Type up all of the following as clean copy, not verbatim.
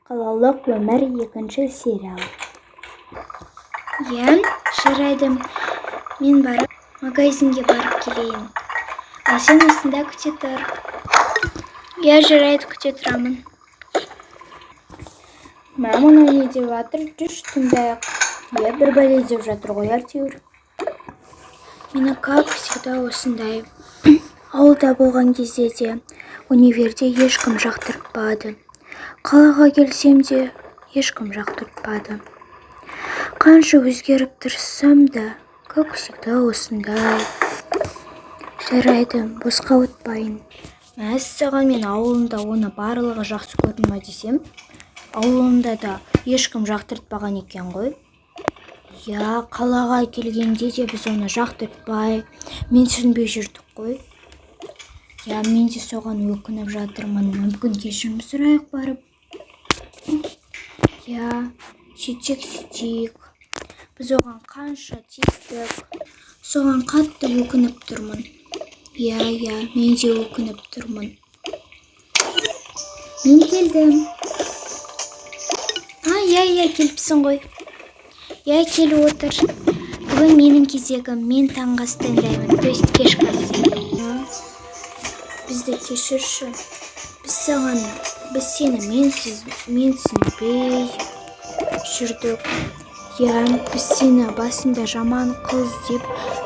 Қалалық өмір, екінші сериал. Иә, жарайды. Мен барып, магазинге барып келейін. Ал сен осында күте тұр. Иә, жарайды, күте тұрамын. Мә, мынау не деп жатыр? Жүрші, тыңдайық. Иә, бір бәле деп жатыр ғой әйтеуір. Мені, как всегда, осындай. Ауылда болған кезде де, универде ешкім жақтыртпады. Қалаға келсем де, ешкім жақтыртпады. Қанша өзгеріп тырыссам да, как всегда, осындай. Жарайды, босқа отпайын. Мәссаған, мен ауылында оны барлығы жақсы көрді ма десем, ауылында да ешкім жақтыртпаған екен ғой. Иә, қалаға келгенде де біз оны жақтыртпай, менсінбей жүрдік қой. Иә, мен де соған өкініп жатырмын. Мүмкін, кешірім сұрайық барып. Иә, сөйтсек, сөйтейік. Біз оған қанша тиістік. Соған қатты өкініп тұрмын. Иә, мен де өкініп тұрмын. Мен келдім. А, иә, келіпсің ғой. Иә, кел, отыр. Бүгін менің кезегім, мен таңғы ас дайындаймын, то есть кешкі ас. Бізді кешірші. Біз сені менсінбей жүрдік. Иә, біз сені басында жаман қыз деп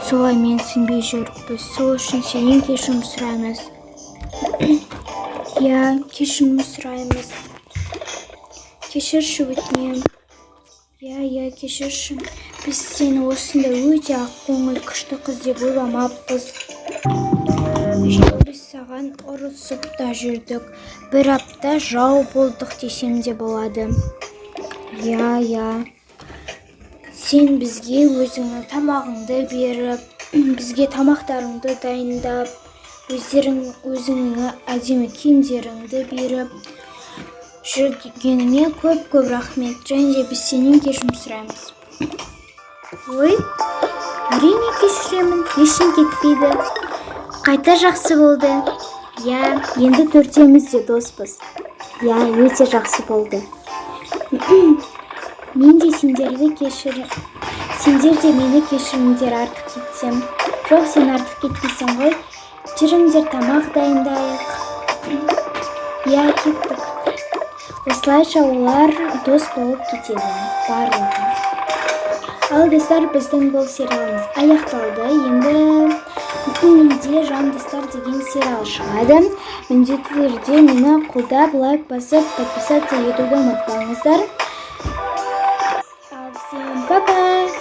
солай менсінбей жүріппіз. Сол үшін сенен кешірім сұраймыз. Иә, кешірім сұраймыз. Кешірші, өтінемін. Иә, кешірші. Біз сені осындай өте ақкөңіл, күшті қыз деп ойламаппыз. Еще біз саған ұрысып та жүрдік. Бір апта жау болдық десем де болады. Иә. Сен бізге өзіңнің тамағыңды беріп, бізге тамақтарыңды дайындап, өзіңнің әдемі киімдеріңді беріп жүргеніңе көп-көп рахмет. Және де біз сенен кешірім сұраймыз. Ой, әрине кешіремін, ештеңе кетпейді. Қайта жақсы болды. Иә, енді төртеуміз де доспыз. Иә, өте жақсы болды. Мен де сендерді кешір, сендер де мені кешіріңдер, артық кетсем. Жоқ, сен артық кетпейсің ғой. Жүріңдер, тамақ дайындайық. Иә, кеттік. Осылайша олар дос болып кетеді барлығы. Ал, достар, біздің бұл сериалымыз аяқталды. Енді менде «Жан достар» деген сериал шығады. Міндетті түрде мені қолдап, лайк басып, подписаться етуді ұмытпаңыздар. Ал, всем пока!